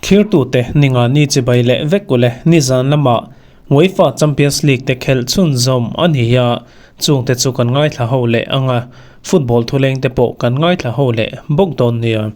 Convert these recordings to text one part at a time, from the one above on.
Thirtute Ningani chibai leh vek ule nizan lamah UEFA Champions League te khelh chhunzawm a ni a, chungte chu kan ngaithla ho leh ang a, football thuleng te pawh kan ngaithla ho leh bawk dawn nia.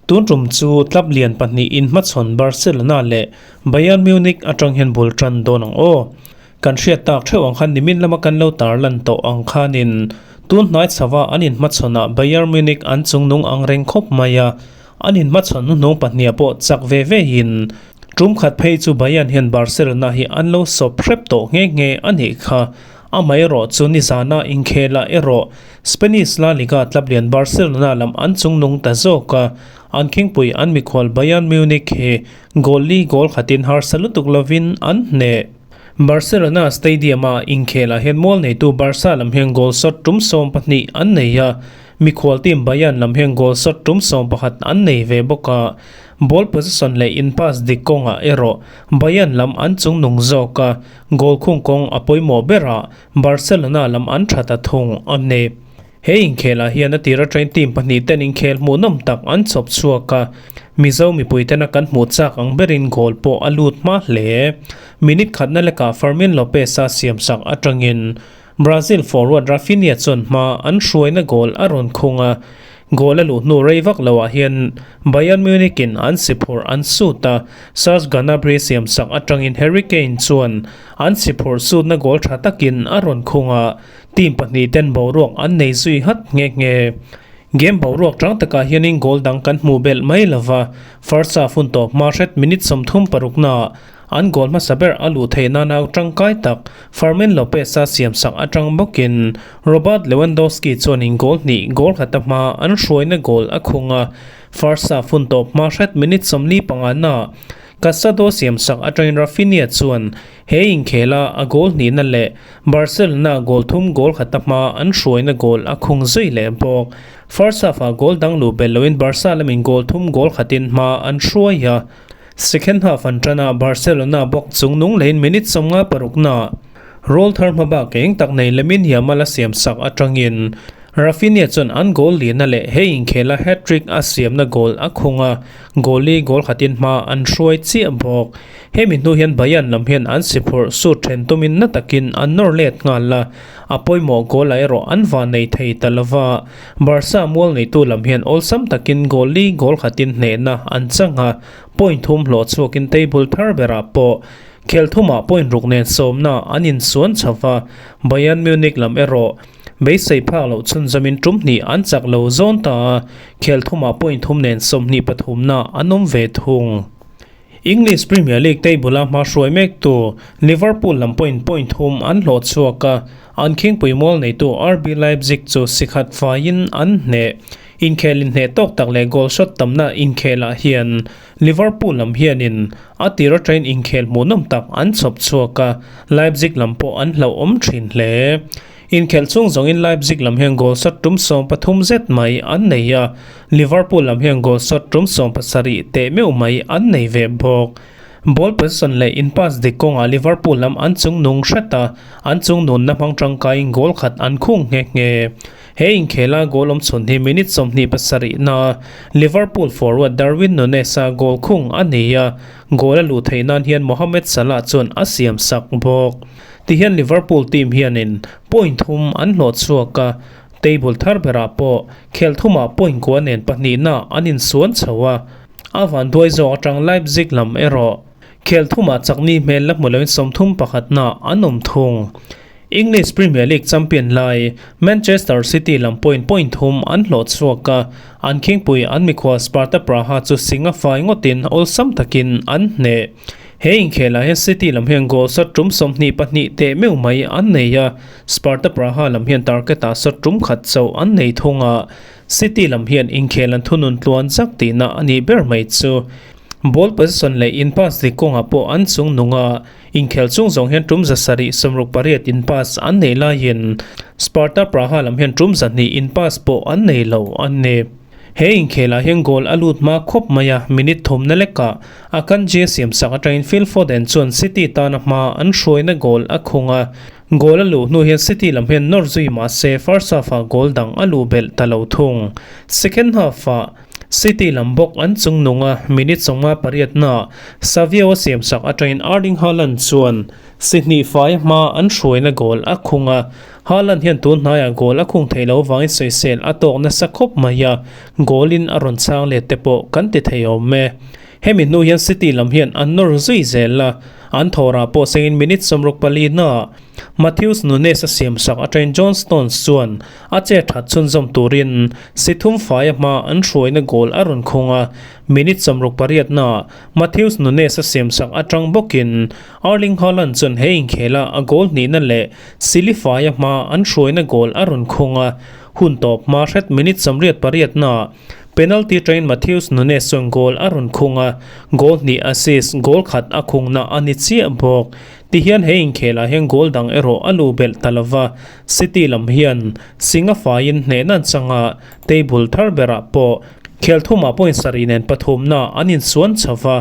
Tun tum chu club lian pahnih inhmachhawn Barcelona leh Bayern Munich atang hian bul tan dawn ang aw. Kan hriat tak theuh ang khan nimin lama kan lo tarlan tawh ang khanin tun hnai chhava an inhmachhawnah Bayern Munich an chungnung ang reng khawp mai a, An inhmachhawn hnuhnung pahniha pawh chak ve vein tum khat phei chu Bayern hian Barcelona hi an lo sawp hrep tawh nghe nghe a nih kha. Amaherawh chu nizana inkhelah erawh Spanish La Liga club lian Barcelona lam an chungnung ta zawk a, an khingpui an mikhual Bayern Munich hi goal li goal khatin harsa lutuk lovin an hneh. Barcelona stadium-a inkhelah hian mual neitu Barca lam hian goal shot tum 12 an nei a, Mikhual team Bayern lam hian goal shot tum 11 an nei ve bawk a, ball possession leh in pass dik kawngah erawh Bayern lam an chungnung zawk a, goal khung kawng a pawimawh berah Barcelona lam an tha ta thung a ni. He inkhelah hian a tir atangin team pahnih ten inkhel hmuhnawm tak an chhawp chhuak a, Mizo mipui tena kan hmuh chak ang berin goal pawh a lut hma hle. Minute khatna lekah Fermin Lopez-a siamsak atangin Brazil forward Raphinha chuan hma an hruaina goal a rawn khung a, goal a luh hnu rei vak loah hian Bayern Munich in an si phurh an sut a, Serge Gnabry siamsak atangin Harry Kane chuan an si phurh sutna goal tha takin a rawn khung a, team pahnih ten boruak an nei zui hat nghe nghe. Game boruak tang takah hianin goal dang kan hmuh belh mai lova, first half hun tawp hma hret minute 36 naah An goal hmasa ber a luh theih nana tangkai tak Fermin Lopez-a siamsak atang bawkin Robert Lewandowski chuanin goal hnih goal khat a hma an hruaina goal a khung a, first half hun tawp hma hret minute 45 na Casado siamsak atangin Raphinha chuan he inkhela a goal hnihna leh Barcelona goal thum goal khat a hma an hruaina goal a khung zui leh bawk. First half-ah goal dang luh belh loin Barca lamin goal thum goal khatin hma an hruai a. Second half an tan a, Barcelona bawk chungnung leiin minute 56 na roll thar hma bak eng tak nei Lamine Yamal a siam sak atangin Raphinha chuan an goal lihna leh he inkhela hat-trick a siamna goal a khung a, goal li goal khatin hma an hruai chiah bawk. Hemi hnu hian Bayern lam hian an si phurh sut then tumin na takin an nawr let nghal a, a pawimawh goal ah erawh an van nei thei ta lova. Barca mual neitu lam hian awlsam takin goal li goal khatin hnehna an chang a, point thum hlawh chhuakin table thar berah pawh khel thumah point ruk nen sawmna an insuan chho va, Bayern Munich lam erawh beisei phak loh chhunzamin tum hnih an chak lo zawn ta a, khel thumah point thum nen 23na an awm ve thung. English Premier League table-a hma hruai mektu Liverpool lam pawhin point thum an hlawh chhuak a, an khingpui mual neitu RB Leipzig chu si khat faiin an hneh. Inkhel inhneh tawk tak leh goal shot tamna inkhelah hian Liverpool lam hianin a tir atangin inkhel hmuhnawm tak an chhawp chhuak a, Leipzig lam pawh an hlauhawm thin hle. Inkhelh chhung zawngin Leipzig lam hian goal shot tum 13 zet mai an nei a, Liverpool lam hian goal shot tum 17 teh meuh mai an nei ve bawk. Ball possession leh in pass dik kawngah Liverpool lam an chungnung hret a, an chungnunna hmang tangkaiin goal khat an khung nghe nghe. He inkhela goal awm chhun hi minute 27 na Liverpool forward Darwin Nunez-a goal khung a ni a, goal a luh theih nan hian Mohamed Salah chuan a siam sak bawk. Tihian Liverpool team hianin point thum an hlawh chhuak a, table thar berah pawh khel thumah point kua nen pahnihna an insuan chho a, a van duai zawk atang Leipzig lam erawh khel thumah chakni hmel la hmu loin 31na an awm thung. English Premier League champion lai Manchester City lam pawhin point thum an hlawh chhuak a, an khingpui an mikhua Sparta Praha chu singa fai ngawtin awlsam takin an hneh. He inkhelah hian City lam hian goal shot tum 22 teh meuh mai an nei a, Sparta Praha lam hian target-ah shot tum khat chauh an nei thung a, City lam hian inkhel an thunun tluan zak tihna a nih ber mai chu. Ball possession leh in pass dik kawngah pawh an chung nung a, inkhel chung zawng hian tum 768 in pass an nei laiin Sparta Praha lam hian tum 200 in pass pawh an nei lo a ni. He inkhelah hian goal a lut hma khawp mai a, minute thumna lekah Akanji a siamsak atangin Phil Foden chuan City tana hma an hruaina goal a khung a, goal a luh hnu hian City lam hian nawr zui mah se first half-ah goal dang a luh belh ta lo thung. Second half-ah. City lam bawk an chungnung a, minute 58 naah Savio a siamsak atangin Erling Haaland chuan si hnih fai hma an hruaina goal a khung a. Haaland hian tun hnaiah goal a khung theih loh avangin sawisel a tawk nasa khawp mai a, goal in a rawn chang let te pawh kan ti thei awm e. Hemi hnu hian City lam hian an nawr zui zel a, an thawrah pawh sengin minute 64 naah Matheus Nunes a siamsak atangin John Stones chuan a che that chhunzawm turin si thum faia hma an hruaina goal a rawn khung a, minute 68 naah Matheus Nunes a siamsak atang bawkin Erling Haaland chuan he inkhela a goal hnihna leh sili faia hma an hruaina goal a rawn khung a, hun tawp hma hret minute 88 naah penalty atangin Matheus Nunes chuan goal a rawn khung a, goal hnih assist goal khat a khungna a ni chiah bawk. Tihian he inkhelah hian goal dang erawh a luh belh ta lova, City lam hian Singh-a faiin hnehna an chang a, table thar berah pawh khel thumah point sarih nen pathumna an insuan chho va,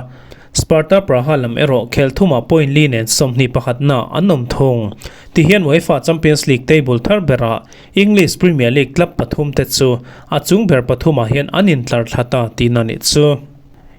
Sparta Praha lam erawh khel thumah point li nen 21 pakhatna an awm thung. Tihian UEFA Champions League table thar berah English Premier League club pathum te chu a chung ber pathumah hian an intlar thla ta tihna nih chu.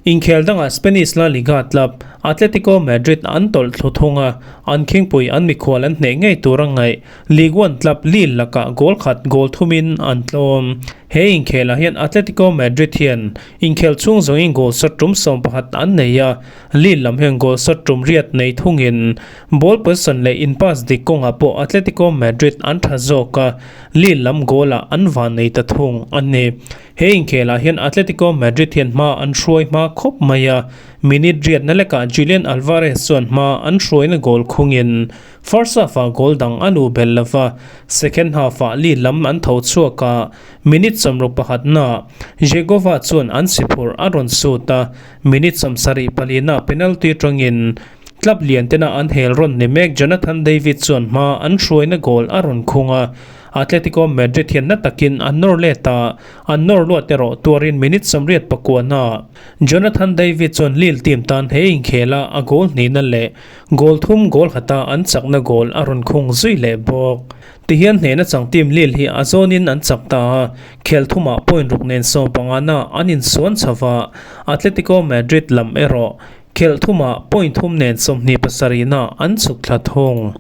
Inkhel dangah Spanish La Liga club Atletico Madrid an tawlh thlu thung a, an khingpui an mikhual an hneh ngei tur a ngaih. Ligue 1 club Lille lakah goal khat goal thumin an tlawm. He inkhelah hian Atletico Madrid hian inkhel chhung zawngin goal shot tum 11 an nei a, Lille lam hian goal shot tum riat nei thungin ball possession leh in pass dik kawngah pawh Atletico Madrid an tha zawk a, Lille lam goal-ah an van nei ta thung a ni. He inkhelah hian Atletico Madrid hian hma an hruai hma khawp mai a, minute riatna lekah Julian Alvarez chuan hma an hruaina goal khungin first half-ah goal dang a luh belh lo va, second half-ah lead lam an tho chhuak a, minute 61naah Jegova chuan an siphurh a rawn sut a, minute 74naah penalty atangin club lian tena an hel rawn ni mek Jonathan David chuan hma an hruaina goal a rawn khung a. Atletico Madrid hian na takin an nawr let a, an nawr luat erawh tuarin minute 89 ah Jonathan David chuan Lille team tan he inkhel a a goal hnihna leh goal thum goal khata an chakna goal a rawn khung zui leh bawk. Tihian hnehna chang team Lille hi a zawnin an chak ta a, khel thumah point ruk nen 15 na an insuan chho va, Atletico Madrid lam erawh khelh thumah point thum nen 27 na an chhuk thla thung.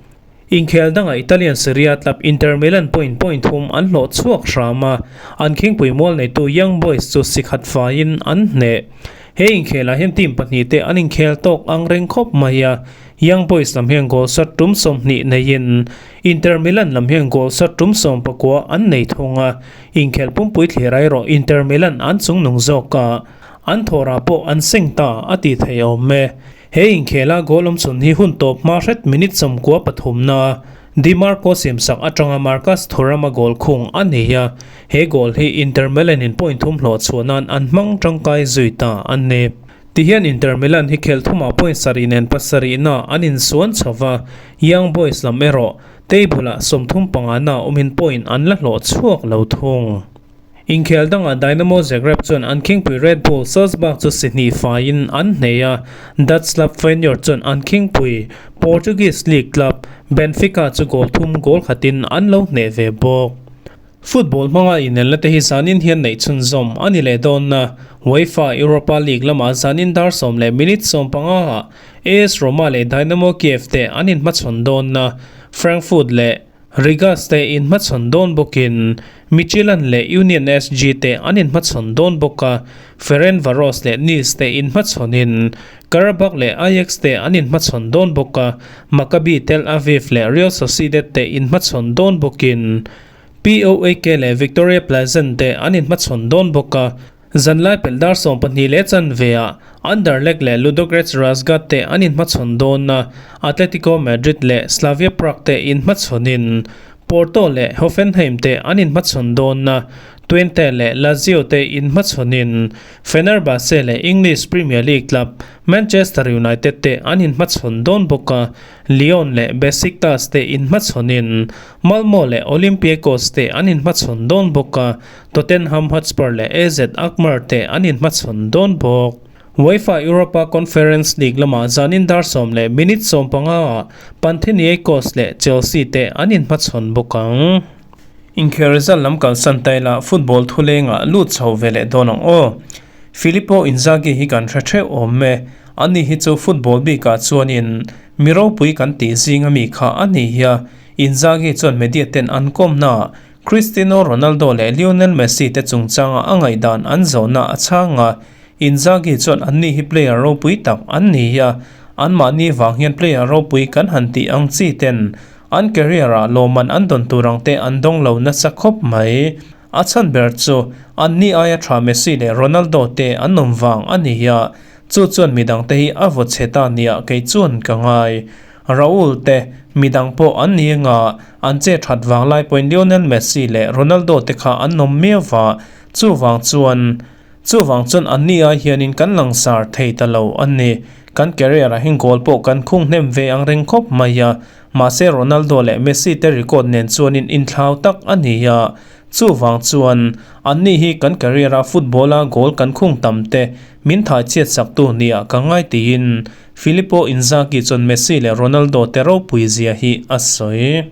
Inkhel dangah Italian Serie A club Inter Milan pawhin point thum an hlawh chhuak hram a, an khingpui mual neitu Young Boys chu si khat faiin an hneh. He inkhelah hian team pahnih te an inkhel tawk ang reng khawp mai a, Young Boys lam hian goal shot tum 20 neiin Inter Milan lam hian goal shot tum 19 an nei thung a, inkhel pumpui thlir erawh Inter Milan an chungnung zawk a, an thawhrah pawh an seng ta a tih theih awm e. He inkhela goal awm chhun hi hun tawp hma hret minute 93 na Di Marco siamsak atanga Marcus Thuram-a goal khung a nei a, he goal hi Inter Milan-in point thum hlawh chhuah nan an hmang tangkai zui ta a ni. Tihian Inter Milan hi khelh thumah point sarih nen pasarihna an insuan chho va, Young Boys lam erawh table-ah 35 na awmin point an la hlawh chhuak lo thung. Inkhel dangah Dynamo Zagreb chuan an khingpui Red Bull Salzburg chu si hnih faiin an hneh a, Dutch club Feyenoord chuan an khingpui Portuguese League club Benfica chu goal thum goal khatin an lo hneh ve bawk. Football hmanga inelna te hi zanin hian neih chhunzawm a ni leh dawn na. UEFA Europa League lamah zanin dar 10 leh minute 15 ah AS Roma leh Dynamo Kiev te an inhmachhawn dawn na. Frankfurt leh Rigas te inhmachhawn dawn bawkin Midtjylland leh Union SG te an inhmachhawn dawn bawk a, Ferencvaros leh Nice te inhmachhawnin Qarabag leh Ajax te an inhmachhawn dawn bawk a, Maccabi Tel Aviv leh Real Sociedad te inhmachhawn dawn bawkin POAK leh Viktoria Plzen te an inhmachhawn dawn bawk a. Zanlai pelh dar 12 leh chanveah Anderlecht leh Ludogorets Razgrad te an inhmachhawn dawn a, Atletico Madrid leh Slavia Prague te inhmachhawnin Porto leh Hoffenheim te an inhmachhawn dawn a, Twente leh Lazio te inhmachhawnin Fenerbahce leh English Premier League club Manchester United te an inhmachhawn dawn bawk a, Lyon leh Besiktas te inhmachhawnin Malmo leh Olympiakos te an inhmachhawn dawn bawk a, Tottenham Hotspur leh AZ Alkmaar te an inhmachhawn dawn bawk. UEFA Europa Conference League lamah zanin dar 10 leh minute 15 ah Panathinaikos leh Chelsea te an inhmachhawn bawk ang. Inkhel result lam kalsan taila football thulengah lut chho ve leh dawn ang aw. Filippo Inzaghi hi kan hre theuh awm e, ani hi chu football bikah chuanin mi ropui kan tih zing ami kha a ni hi a, Inzaghi chuan media ten an kawmnaah Cristiano Ronaldo leh Lionel Messi te chungchanga a ngaihdan an zawhna a chhang a, Inzaghi chuan anni hi player ropui tak an ni a, anmahni vang hian player ropui kan han tih ang chi ten an career ah lawmman an dawn tur ang te an dawng lo nasa khawp mai. A chhan ber chu anni aia tha Messi leh Ronaldo te an awm vang a ni a, chu chuan midang te hi a vaw chhe ta nia kei chuan ka ngai. Raul te midang pawh an ni anga an che that vang lai pawhin Lionel Messi leh Ronaldo te kha an awm miau va, chuvang chuan Chuvang chuan anni ai hianin kan langsar thei ta lo a ni. Kan career ah hian goal pawh kan khung hnem ve ang reng khawp mai a, mahse Ronaldo leh Messi te record nen chuanin inthlau tak a ni a. Chuvang chuan anni hi kan career ah football a goal kan khung tam te min thai chhiat sak tu nia ka ngai tiin Filippo Inzaghi chuan Messi leh Ronaldo te ropui zia hi a sawi.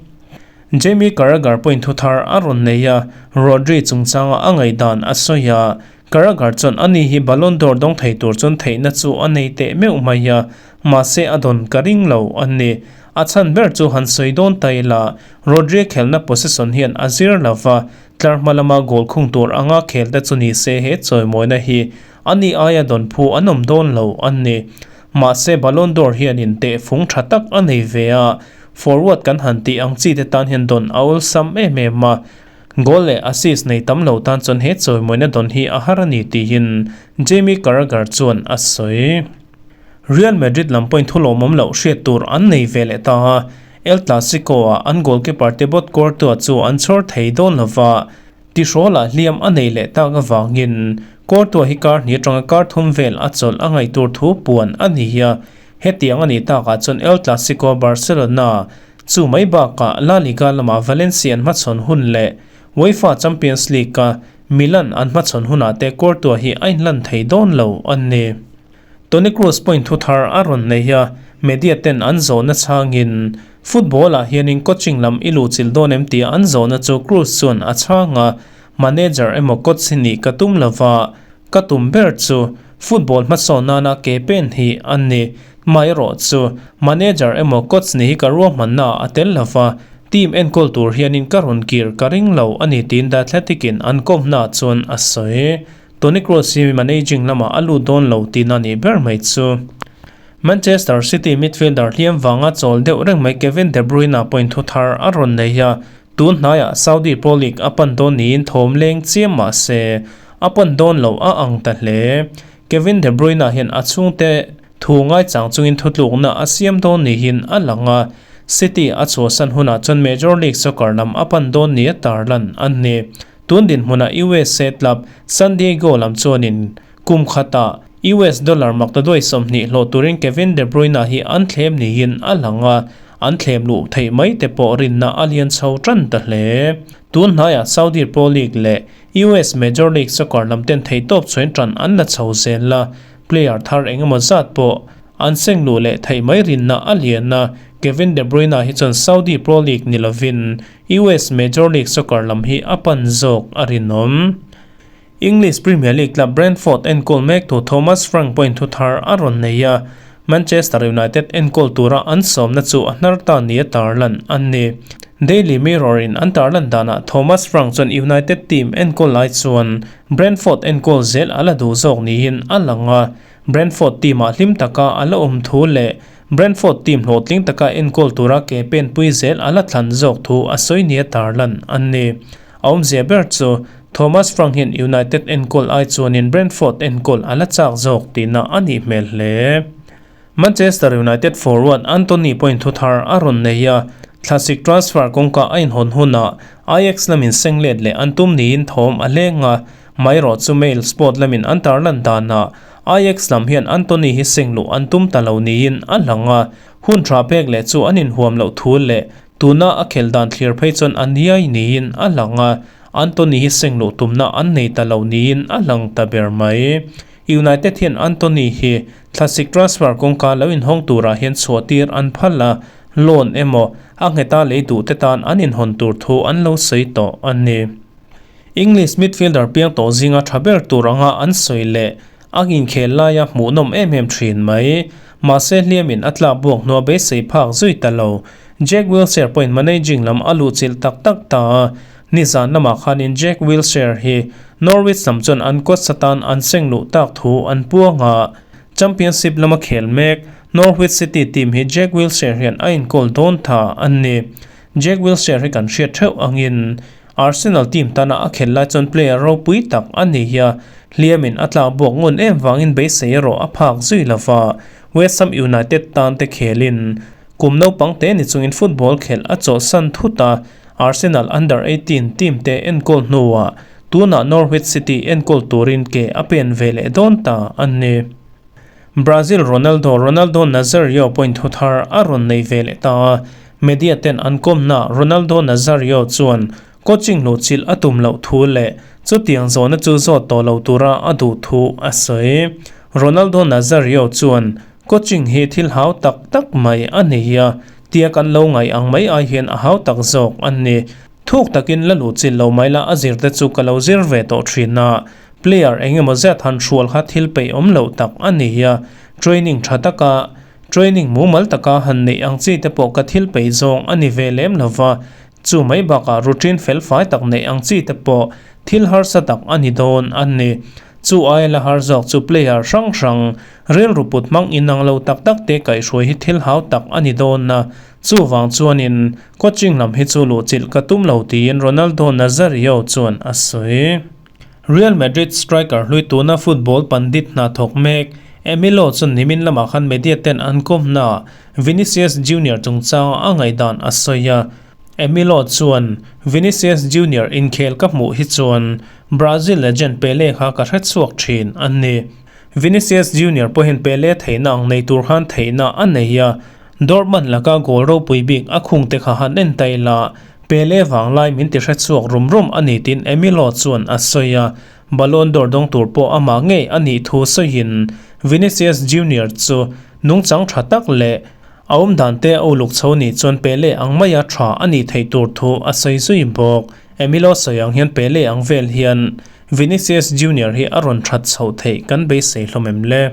Jamie Carragher pawhin thu thar a rawn nei a, Rodri chungchanga a ngaihdan a sawi a, Carragher chuan ani hi Ballon d'Or dawng thei tur chuan theihna chu a nei teh meuh mai a, mahse a dawn ka ring lo a ni. A chhan ber chu han sawi dawn ta ila, Rodri khelna possession hian a zir lo va, tlar hma lama goal khung tur anga khel te chu ni se he chawimawina hi ani aia dawn phu an awm dawn lo a ni. Mahse Ballon d'Or hianin tehfung tha tak a nei ve a, Forward kan han tih ang chi te tan hian dawn a awlsam em em a, goal leh assist nei tam lo tan chuan he chawimawina dawn hi a har a ni tiin Jamie Carragher chuan a sawi. Real Madrid lam pawhin thu lawmawm loh hriat tur an nei ve leh ta a, El Clasico-ah an goalkeeper Thibaut Courtois chu an chhawr thei dawn lo va, tihrawlah hliam a nei leh tak avangin Courtois hi kar hnih atanga kar thum vel a chawlh a ngaih tur thu puan a ni a. Hetiang a nih takah chuan El Clasico Barcelona chu mai bakah La Liga lamah Valencia an hmachhawn hun leh UEFA Champions League-a Milan an hmachhawn hunah te Courtois hi a inlan thei dawn lo a ni. Toni Kroos pawhin thu thar a rawn nei a, media ten an zawhna chhangin football-ah hianin coaching lam i luhchilh dawn em tia an zawhna chu Kroos chuan a chhang a, manager emaw coach hi nih ka tum lova, Ka tum ber chu football hmasawn nana ke pen hi a ni. Maherawh chu manager emaw coach ni hi ka ruahmanna ah a tel lo va, team enkawl tur hianin ka rawn kir ka ring lo a ni tiin The Athletic in an kawmna chuan a sawi. Toni Kroos hi managing lamah a lut dawn lo tihna nih ber mai chu. Manchester City midfielder hliam vanga chawl deuh reng mai Kevin De Bruyne pawhin thu thar a rawn nei a, Tun hnaiah Saudi Pro League a pan dawn niin thawm leng chiam mah se, a pan dawn lo a ang ta hle. Kevin De Bruyne hian a chhungte thu ngaichang chungin thutlukna a siam dawn niin a lang a, City a chhuahsan hunah chuan Major League Soccer lam a pan dawn nia tarlan a ni. Tun dinhmunah USA club San Diego lam chuanin kum khatah US dollar maktaduai 20 hlawh turin Kevin De Bruyne hi an thlem niin a lang a, an thlem luh theih mai te pawh rinna a lian chho tan ta hle. Tun hnaiah Saudi Pro League leh US Major League Soccer lam ten theihtawp chhuain tan an la chho zel a, player thar eng emaw zat pawh an seng luh leh theih mai rinna a lian a, Kevin De Bruyne hi chuan Saudi Pro League ni lovin US Major League Soccer lam hi a pan zawk a rinawm. English Premier League club Brentford enkawl mektu Thomas Frank pawhin thu thar a rawn nei a, Manchester United enkawl tura an sawmna chu a hnar ta nia tarlan a ni. Daily Mirror-in an tarlan danah Thomas Frank chuan United team enkawl lai chuan Brentford enkawl zel a la duh zawk niin a lang a, Brentford team-ah hlim taka a la awm thu leh Brentford team hlawhtling taka enkawl tura ke penpui zel a la thlan zawk thu a sawi nia tarlan a ni. A awmzia ber chu Thomas Frank hian United enkawl ai chuanin Brentford enkawl a la chak zawk tihna a nih hmel hle. Manchester United forward Antony pawhin thu thar a rawn nei a, thlasik transfer kawngka a inhawn hunah Ajax lamin seng let leh an tum niin thawm a leng a, maherawh chu Mail Sport lamin an tarlan danah Ajax lam hian Antony hi seng luh an tum ta lo niin a lang a, hun tha pek leh chu an inhuam loh thu leh Tuna a khelh dan thlir phei chuan a niai niin a lang a, Antony hi seng luh tumna an nei ta lo niin a lang ta ber mai. United hian Antony hi thlasik transfer kawngka lo inhawng turah hian chhuah tir an phal a, loan emaw a ngheta lei duh te tan an inhawn tur thu an lo sawi tawh a ni. English midfielder piang tawh zinga tha ber tur anga an sawi leh. A inkhel laia hmuhnawm em em thin mai. Mahse hliamin a tlak buak hnua beisei phak zui ta lo. Jack Wilshere pawhin managing lam a luhchilh tak tak ta a. Nizan lamah khanin Jack Wilshere hi Norwich lam chuan an coach atan an seng luh tak thu an puang a. Championship lama khel mek Norwich City team hi Jack Wilshere hian a inkawl dawn tha a ni. Jack Wilshere hi kan hriat theuh angin Arsenal team tana a khelh lai chuan player ropui tak a ni a, hliamin a tlak buak ngun em vangin beisei erawh a phak zui lo va. West Ham United tan te khelin kum naupang te ni chungin football khelh a chawlhsan thut a, Arsenal Under 18 team te enkawl hnuah tunah Norwich City enkawl turin ke a pen ve leh dawn ta a ni. Brazil Ronaldo Ronaldo Nazario point thu thar a rawn nei ve leh ta a, media ten an kawmna Ronaldo Nazario chuan coaching luhchilh a tum loh thu leh chutiang zawhna chu zawt tawh lo tura a duh thu a sawi. Ronaldo Nazario chuan coaching hi thil hau tak tak mai a ni a, tia kan lo ngaih ang mai ai hian a hau tak zawk a ni. Thuk takin la luhchilh lo mai la a zir te chu ka lo zir ve tawh thin a, Player eng emaw zat han hrual kha thil peih awm loh tak a ni a, training tha taka training mumal taka han neih ang chi te pawh ka thil peih zawng a ni ve lem lo va, chu mai bakah routine fel fai tak neih ang chi te pawh thil harsa tak a ni dawn a ni. Chu aia la har zawk chu player hrang hrang rilru put hmang inang lo tak tak te kaihhruai hi thil hau tak a ni dawn a, chuvang chuanin coaching lam hi chu luhchilh ka tum lo tiin Ronaldo Nazario chuan a sawi. Real Madrid striker hlui tuna football pandit hna thawk mek Emilio chuan nimin lamah khan media ten an kawmna Vinicius Junior chungchanga a ngaihdan a sawi a. Emilio chuan, Vinicius Junior inkhel ka hmuh hi chuan Brazil legend Pele kha ka hrechhuak thin a ni. Vinicius Junior pawhin Pele theihna ang nei tur khan theihna a nei a, Dortmund laka goal ropui bik a khung te kha han en ta ila, Pele vanglai min ti hrechhuak rum rum a ni tiin Emilio chuan a sawi a, Ballon d'Or dawng tur pawh amah ngei a nih thu sawiin Vinicius Junior chu nungchang tha tak leh a awmdan te a uluk chho nih chuan Pele ang maia tha a nih theih tur thu a sawi zui bawk. Emilio sawi ang hian Pele ang vel hian Vinicius Junior hi a rawn that chhoh theih kan beisei hlawm em le?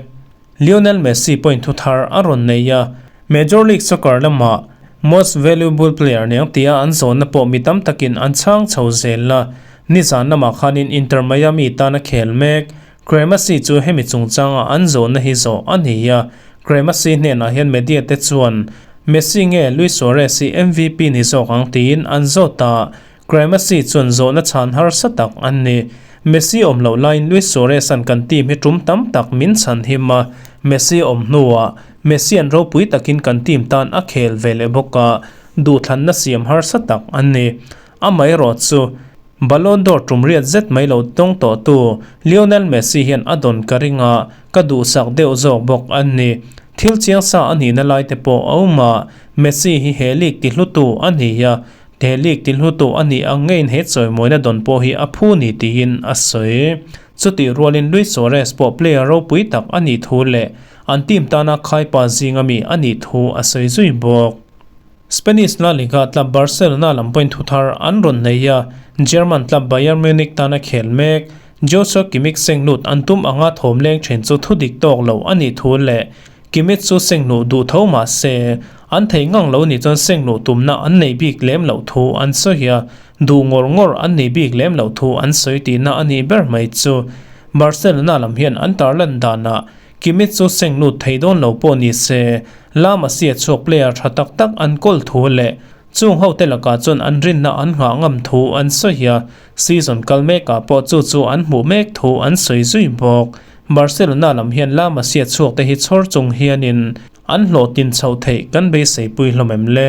Lionel Messi pawhin thu thar a rawn nei a, Major League Soccer lamah Most Valuable Player niang tia an zawnna pawh mi tam takin an chhang chho zel a. Nizan lamah khanin Inter Miami tana khel mek Cremasi chu hemi chungchanga an zawnna hi zawh a ni a. Cremasi hnenah hian media te chuan Messi nge Luis Suarez hi MVP ni zawk ang tiin an zawt a. Cremasi chuan zawhna chhan harsa tak an ni. Messi awm loh laiin Luis Suarez-a'n kan team hi tum tam tak min chhan him a, Messi awm hnuah Messi-a'n ropui takin kan team tan a khel ve leh bawk a, duhthlanna siam harsa tak an ni. Amaherawh chu, Ballon d'Or tum riat zet mai lo tawng tawhtu Lionel Messi hian a dawn ka ring a, ka duhsak deuh zawk bawk an ni. Thil chiangsa a nihna lai te pawh a awm a, Messi hi he league tihlutu a ni a, He league tilhlutu a nih ang ngeiin he chawimawina dawn pawh hi a phu ni tiin a sawi. Chutih rualin Luis Suarez pawh player ropui tak a nih thu leh an team tana khaipa zinga mi a nih thu a sawi zui bawk. Spanish La Liga club Barcelona lam pawhin thu thar an rawn nei a, German club Bayern Munich tana khel mek Joshua Kimmich seng lut an tum anga thawm leng thin chu thudik tawk lo a nih thu leh Kimmich chu sengluh duh tho mah se, an thei ngang lo nih chuan sengluh tumna an nei bik lem loh thu an sawi a, duh ngawr ngawr an nei bik lem loh thu an sawi tihna a nih ber mai chu. Barcelona lam hian an tarlan danah Kimmich chu senglut thei dawn lo pawh ni se, La Masia chhuak player tha tak tak an kawl thu leh chung hote lakah chuan an rinna an nghah ngam thu an sawi a, season kal mekah pawh chu chu an hmuh mek thu an sawi zui bawk. Barcelona lam hian La Masia chhuak te hi chhawr chung hianin an hlawhtlin chhoh theih kan beiseipui hlawm em le?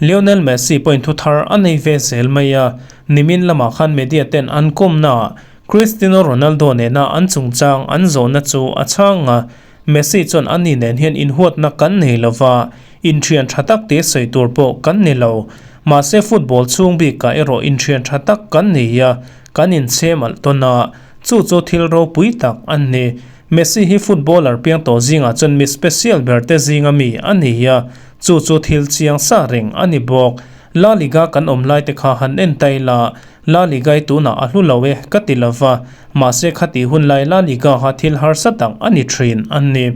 Lionel Messi pawhin thu thar a nei ve zel mai a, nimin lamah khan media ten an kawmnaah Cristiano Ronaldo nena an chungchang an zawhna chu a chhang a, Messi chuan ani nen hian inhuatna kan nei lo va, inthian tha tak te sawi tur pawh kan ni lo. Mahse football chhung bikah erawh inthian tha tak kan nei a, kan inchhem alh tawn a, Chu chu thil ropui tak a ni. Messi hi footballer piang tawh zingah chuan mi special ber te zinga mi a ni a, chu chu thil chiang sa reng a ni bawk. La Liga kan awm lai te kha han en ta ila, La Liga hi tunah a hlu lo e ka ti lova, mahse khati hun lai La Liga kha thil harsa tak a ni thin a ni.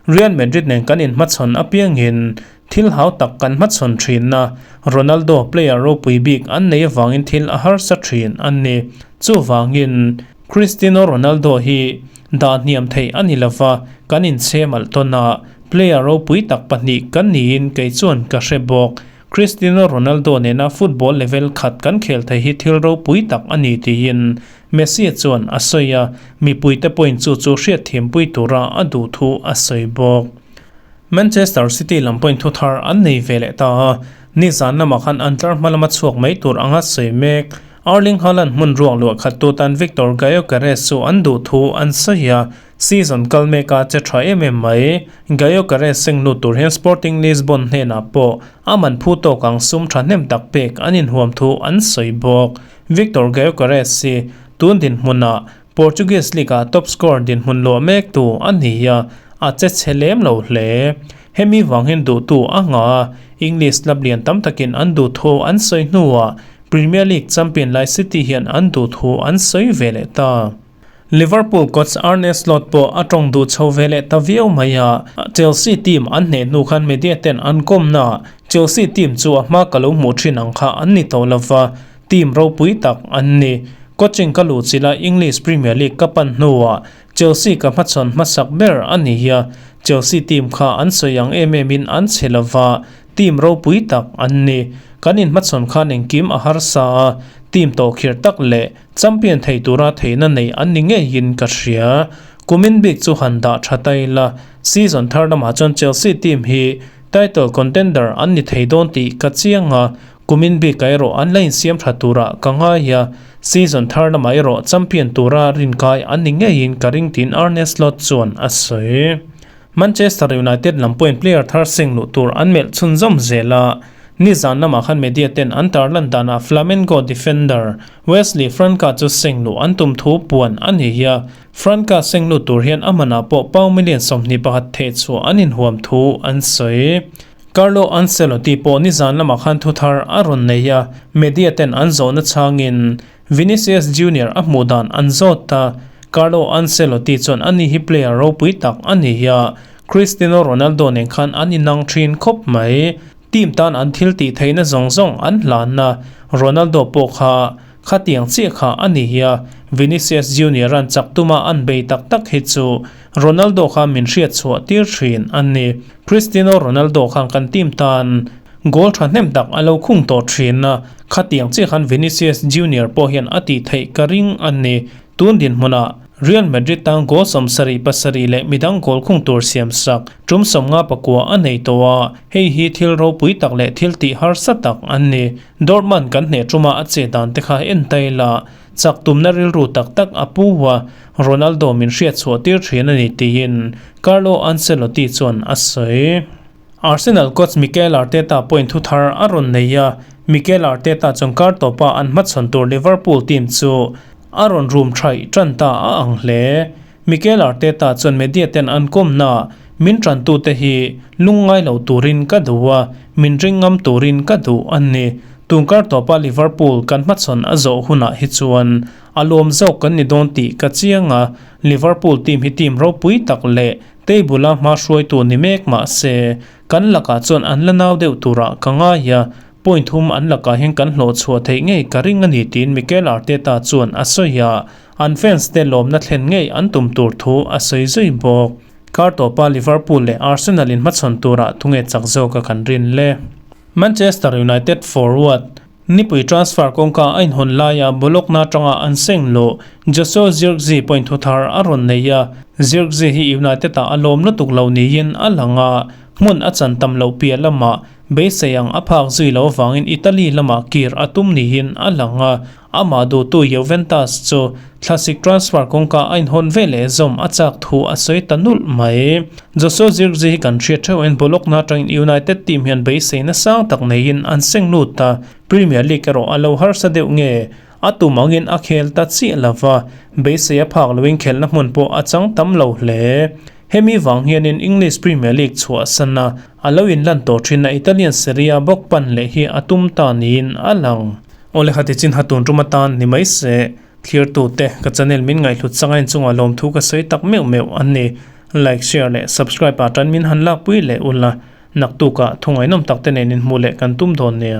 Real Madrid nen kan inhmachhawn apiangin thil hau tak kan hmachhawn thin a, Ronaldo player ropui bik an nei avangin thil a harsa thin a ni. Chuvangin Cristiano Ronaldo hi dah hniam theih a ni lova, kan inchhem alh tawn a, player ropui tak pahnih kan niin kei chuan ka hre bawk. Cristiano Ronaldo nena football level khat kan khel thei hi thil ropui tak a ni tiin Messi chuan a sawi a, mipuite pawhin chu chu hriatthiampui tura a duh thu a sawi bawk. Manchester City lam pawhin thu thar an nei ve leh ta a, nizan lamah khan an tlar hma lama chhuak mai tur anga sawi mek. Erling Haaland hmun ruak luah khat tu tan Viktor Gyokeres chu an duh thu an sawi a, Season kal mek a che tha em em mai. Gyokeres seng lut tur hian Sporting Lisbon hnenah pawh a man phu tawk ang sum thahnem tak pek an inhuam thu an sawi bawk. Viktor Gyokeres hi tun dinhmunah Portuguese League-ah top scorer dinhmun luah mek tu a ni a, a che chhe lem lo hle. Hemi vang hian duhtu a ngah a, English club lian tam takin an duh thu an sawi hnuah Premier League champion lai City hian an duh thu an sawi ve leh ta. Liverpool coach Arne Slot pawh a tawng duh chho ve leh ta viau mai a, Chelsea team an hneh hnu khan media ten an kawmna ah Chelsea team chu a hma ka lo hmuh thin ang kha an ni tawh lova, team ropui tak an ni. Coaching ka luh chilh a English Premier League ka pan hnuah Chelsea ka hmachhawn hmasak ber a ni a, Chelsea team kha an sawi ang em em in an che lova, Team ropui tak an ni. Kan inhmachhawn khan engkim a harsa a, team tawhkhirh tak leh champion thei tura theihna nei an ni ngeiin ka hria. Kumin bik chu han dah tha ta ila, season thar lamah chuan Chelsea team hi title contender an ni thei dawn tih ka chiang a, kumin bikah erawh an la insiam tha turah ka ngai a, season thar lamah erawh champion tura rinkai an ni ngeiin ka ring tiin Arne Slot chuan a sawi. Manchester United lam pawhin player thar seng luh tur an melh chhunzawm zel a, nizan lamah khan media ten an tarlan danah Flamengo defender Wesley Franca chu seng luh an tum thu puan a ni a, Franca seng lut tur hian a manah pawh pound million 21 theh chhuah an inhuam thu an sawi. Carlo Ancelotti pawh nizan lamah khan thu thar a rawn nei a, media ten an zawhna changin Vinicius Junior a hmuh dan an zawt ta. Carlo Ancelotti chuan ani hi player ropui tak a ni a, Cristiano Ronaldo nen khan an inang thin khawp mai. Team tan an thil tih theihna zawng zawng an hlan a, Ronaldo pawh kha khatiang chiah kha a ni a, Vinicius Junior an chak tuma an bei tak tak hi chu Ronaldo kha min hriat chhuah tir thin a ni. Cristiano Ronaldo khan kan team tan Goal thahnem tak a lo khung tawh thin a, khatiang chiah khan Vinicius Junior pawh hian a tih theih ka ring a ni. Tun dinhmunah Real Madrid tan goal 77 leh midang goal khung tur siam sak tum 59 a nei tawh a, hei hi thil ropui tak leh thil tih harsa tak an ni. Dortmund kan hneh tuma a che dan te kha en ta ila, chak tumna rilru tak tak a pu a, Ronaldo min hriat chhuah tir thin a ni tiin Carlo Ancelotti chuan a sawi. Arsenal coach Mikel Arteta pawhin thu thar a rawn nei a, Mikel Arteta chuan kar tawpa an hmachhawn tur Liverpool team chu a rawn rum thaih tan ta a ang hle. Mikel Arteta chuan media ten an kawmna min tantute hi lungngai lo turin ka duh a, min ring ngam turin ka duh a ni. Tun kar tawpa Liverpool kan hmachhawn a zawh hunah hi chuan a lawm zawk kan ni dawn tih ka chiang a, Liverpool team hi team ropui tak leh Table a hma hruaitu ni mek mah se, kan lakah chuan an la nau deuh turah ka ngai a, point thum an lakah hian kan hlawh chhuah theih ngei ka ring a ni tiin Mikel Arteta chuan a sawi a, an fans te lawmna thlen ngei an tum tur thu a sawi zui bawk. Kar tawpa Liverpool leh Arsenal in hmachhawn turah tunge chak zawka kan rin le? Manchester United forward Nipui transfer kawngka a inhawn laia Bologna atanga an seng loh Joshua Zirkzee pawhin thu thar a rawn nei a, Zirkzee hi United-ah a lawm lutuk lo niin a lang a, hmun a chan tam loh piah lamah beisei ang a phak zui loh avangin Italy lamah kir a tum niin a lang a, amah duhtu Juventus chu thlasik transfer kawngka a inhawn ve leh zawm a chak thu a sawi ta nulh mai. Joshua Zirkzee hi kan hriat theuhin Bologna atangin United team hian beiseina sang tak neiin an seng lut a, Premier League erawh a lo harsa deuh nge a tum angin a khel ta chiah lova, beisei a phak loin khelhna hmun pawh a chang tam lo hle. Hemi vang hianin English Premier League chhuahsan a, a lo inlan tawh thin a Italian Serie A bawk pan leh hi a tum ta niin a lang. Awle khati chin ha tun tum atan ni mai se, thlirtute ka channel min ngaihhlut changa inchungah lawmthu ka sawi tak meuh meuh an ni. Like, share leh subscribe ah tan min han lakpui leh ula, naktukah thu ngaihnawm tak te nen inhmuh leh kan tum dawn nia.